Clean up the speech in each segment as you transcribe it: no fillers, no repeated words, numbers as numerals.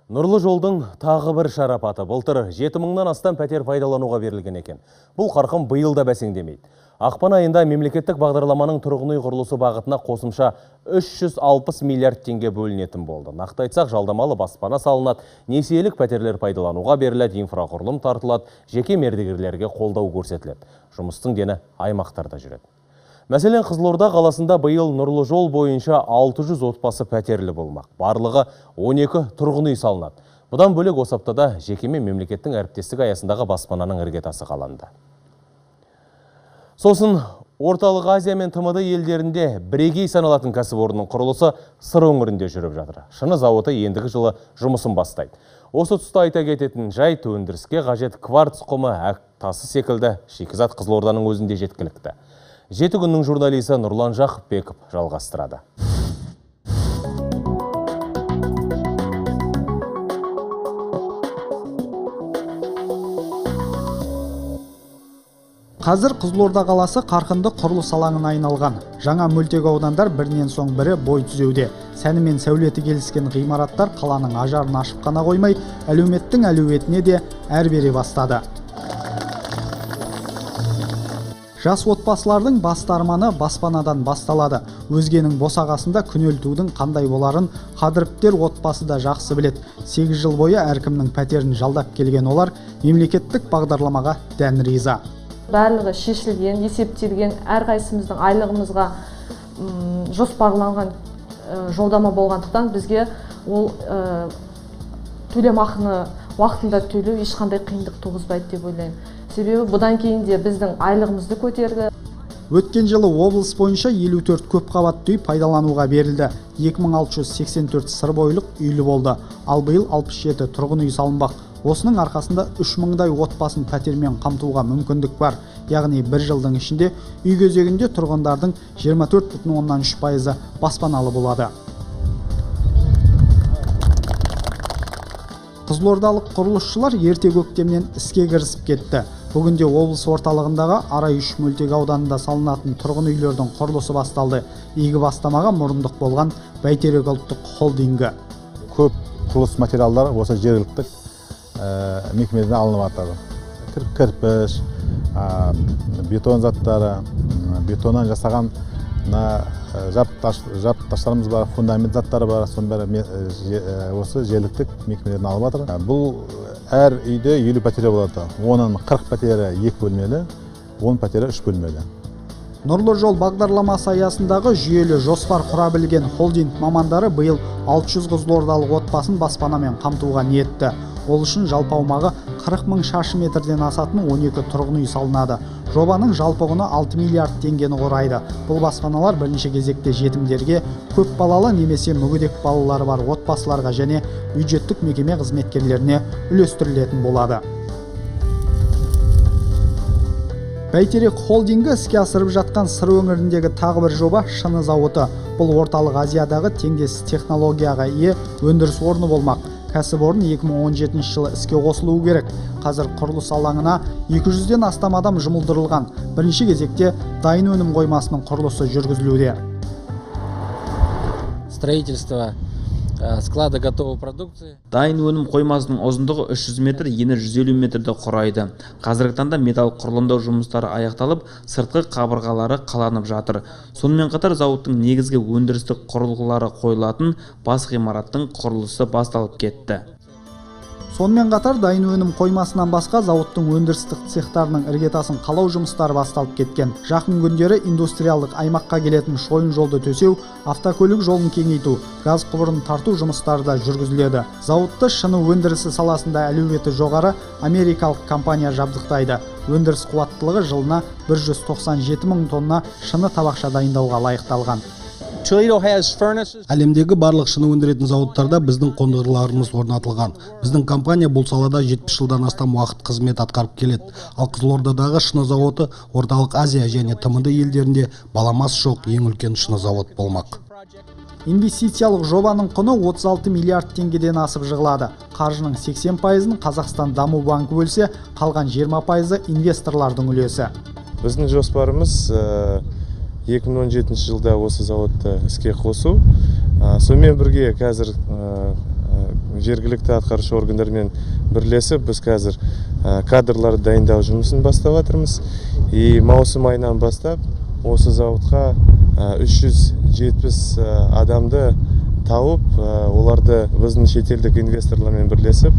Нұрлы жолдың тағы бір шарапаты. Былтыр 7 мыңнан астам пәтер пайдалануға берілген екен. Бұл қарқын биыл да бәсеңдемейді. Ақпан айында мемлекеттік бағдарламаның тұрғын үй құрылысы бағытына қосымша 360 миллиард теңге бөлінетін болды. Нақты айтсақ, жалдамалы баспана салынады, несиелік пәтерлер пайдалануға беріледі, инфрақұрылым тартылады, жеке мердігерлерге қолдау көрсетіледі. Жұмыстың дені аймақтарда жүреді. Мәселен, Қызылорда қаласында биыл Нұрлы жол бойынша 600 отбасы пәтерлі болмақ. Барлығы 12 тұрғын үй салынады. Бұдан бөлек осы аптада жеке мен мемлекеттің әріптестік аясындағы баспананың іргетасы қаланды. Сосын Орталық Азия мен ТМД елдерінде бірегей саналатын кәсіпорынның құрылысы Сыр өңірінде жүріп жатыр. Шыны зауыты ендігі жылы жұмысын бастайды. Осы тұста айта кететін жайт, өндіріске қажет кварц құмы, әк тасы секілді шикізат Қызылорданың өзінде жеткілікті. Жеті күннің журналисі Нұрлан Жақыпбеков жалғастырады. Қазір Қызылорда қаласы қарқынды құрылыс алаңына айналған. Жаңа мөлтек аудандар бірінен соң бірі бой түзеуде. Сәні мен сәулеті келіскен ғимараттар қаланың ажарын ашып қана қоймай, әлеуметтің әлеуетіне де әр бере бастады. Жас отбасылардың басты арманы баспанадан басталады. Өзгенің босағасында күнелтудің қандай боларын Қадыровтер отбасы да жақсы біледі. 8 жыл бойы әркімнің пәтерін жалдап келген олар мемлекеттік бағдарламаға дән риза. Барлығы шешілген, есептелген, әрқайсымыздың айлығымызға жоспарланған жолдама болғандықтан бізге ол төлемақыны уақытында төлеу ешқандай қиындық туғызбайды деп ойлаймын. Себебі бұдан кейін де біздің айлығымызды көтерді. Өткен жылы облыс бойынша 54 көпқабатты үй пайдалануға берілді. 2684 сырбойлық үйлі болды. Ал биыл 67 тұрғын үй салынбақ. Осының арқасында 3000-дай отбасын пәтермен қамтуға мүмкіндік бар. Яғни бір жылдың ішінде үй кезегінде тұрғындардың 24,3%-ы баспаналы болады. Қызылордалық құрылысшылар ерте көктемнен іске кірісіп кетті. Бүгінде облыс орталығындағы Арай 3 мөлтек ауданында салынатын тұрғын үйлердің құрылысы басталды. Игі бастамаға мұрындық болған Бәйтерек ұлттық холдингі. Көп құрылыс материалдары осы жергілікті мекемеден алынып жатыр. Кірпіш, бетон заттары, бетоннан жасаған жап таштарымыз бар, фундамент заттары бар, соның бәрі осы жергілікті мекемелерден алып жатыр. Бұл әр үйде 50 пәтері болады. Оның 40 пәтері 2 бөлмелі, 10 пәтері 3 бөлмелі. Нұрлы жол бағдарламасы аясындағы жүйелі жоспар құра білген холдинг мамандары биыл 600 қызылордалық отбасын баспанамен қамтуға ниетті. Ол үшін жалпы аумағы 40 мың шаршы метрден асатын 12 тұрғын үй салынады. Жобаның жалпы құны 6 миллиард теңгені құрайды. Бұл баспаналар бірінші кезекте жетімдерге, көп балалы немесе мүгедек балалары бар отбасыларға және бюджеттік мекеме қызметкерлеріне үлестірілетін болады. Бәйтерек холдингі іске асырып жатқан Сыр өңіріндегі тағы бір жоба шыны зауыты. Бұл Орталық Азиядағы теңдессіз технологияға ие өндіріс орны болмақ. Кәсіпорын 2017 жылы іске қосылуы керек. Қазір құрылыс алаңына 200-ден астам адам жұмылдырылған. Бірінші кезекте дайын өнім қоймасының құрылысы жүргізілуде. Строительство склада готовой продукции. Дайын өнім қоймасының ұзындығы 300 метр, ені 150 метрді құрайды. Қазіргі таңда металл құрылымдау жұмыстары аяқталып, сыртқы қабырғалары қаланып жатыр. Сонымен қатар зауыттың негізгі өндірістік құрылғылары қойылатын бас ғимараттың құрылысы басталып кетті. Сонымен қатар дайын өнім қоймасынан басқа зауыттың өндірістік цехтарының іргетасын қалау жұмыстары басталып кеткен. Жақын күндері индустриалдық аймаққа келетін шойын жолды төсеу, автокөлік жолын кеңейту, газ құбырын тарту жұмыстары да жүргізіледі. Зауытты шыны өндірісі саласында әлеуеті жоғары америкалық компания жабдықтайды. Өндіріс қуаттылығы жылына 197 мың тонна шыны табақша дайындауға лайықталған. Әлемдегі барлық шыны өндіретін зауыттарда біздің қондырғыларымыз орнатылған. Біздің компания бұл салада 70 жылдан астам уақыт қызмет атқарып келеді. Ал Қызылордадағы шыны зауыты Орталық Азия және ТМД елдерінде баламасы жоқ ең үлкен шыны зауыт болмақ. Инвестициялық жобаның құны 36 миллиард теңгеден асып жығылады. Қаржының 80%-ын Қазақстан даму банкі бөлсе, қалған 20%-ы инвесторлардың үлесі. Біздің жоспарымыз 2017 жылда осы зауытты іске қосу. Сонымен бірге қазір Жергілікті атқарушы органдармен бірлесіп біз қазір кадрларды дайындау жұмысын бастап жатырмыз. И маусым айынан бастап осы зауытқа 370 адамды тауып, оларды біздің шетелдік инвесторлармен бірлесіп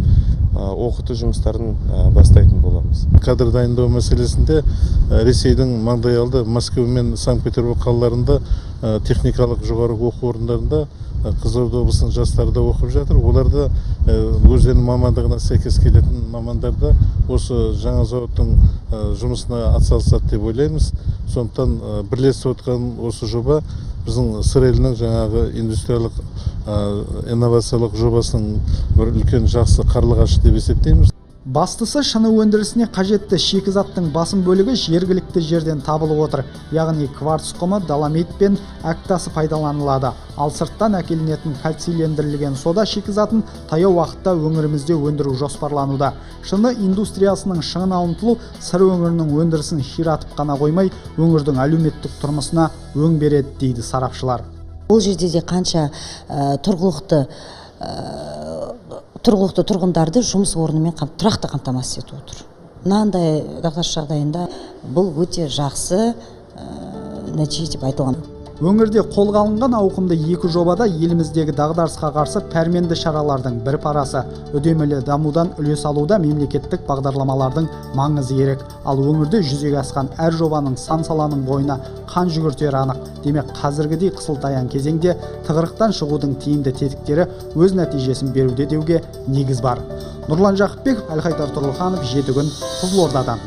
оқыту жұмыстарын бастайтын боламыз. Кадр дайындау мәселесінде Ресейдің маңдайалды Мәскеу мен Санкт-Петербург қалаларында техникалық жоғары оқу орындарында Қызылорда облысының жастары да оқып жатыр. Олар да өздерінің мамандығына сәйкес келетін мамандар да осы жаңа зауыттың жұмысына атсалысады деп ойлаймыз. Сондықтан бірлесіп отқан осы жоба біздің Сыр елінің жаңағы индустриялық инновациялық жобасының бір үлкен жақсы қарлығашы деп есептейміз. Бастысы, шыны өндірісіне қажетті шикізаттың басым бөлігі жергілікті жерден табылып отыр. Яғни кварц құмы, доломит пен әктасы пайдаланылады. Ал сырттан әкелінетін кальцийлендірілген сода шикізатын таяу уақытта өңірімізде өндіру жоспарлануда. Шыны индустриясының шыңына ұмтылу Сыр өңірінің өндірісін ширатып қана қоймай, өңірдің әлеуметтік тұрмысына өң береді дейді сарапшылар. Бұл жерде де қанша тұрғылықты тұрғындарды жұмыс орнымен тұрақты қамтамасыз етіп отыр. Мынандай дағдарыс жағдайында бұл өте жақсы нәтиже деп айтылған. Өңірде қолға алынған ауқымды екі жобада еліміздегі дағдарысқа қарсы пәрменді шаралардың бір парасы. Үдемелі дамудан үлес алуда мемлекеттік бағдарламалардың маңызы ерек. Ал өңірде жүзеге асқан әр жобаның сан саланың бойына қан жүгіртері анық. Демек, қазіргідей қысылтаяң кезеңде тығырықтан шығудың тиімді тетіктері өз нәтижесін беруде деуге негіз бар. Нұрлан Жақыпбеков, Әлхайдар Тұрлыханов, 7 күн, Қызылордадан.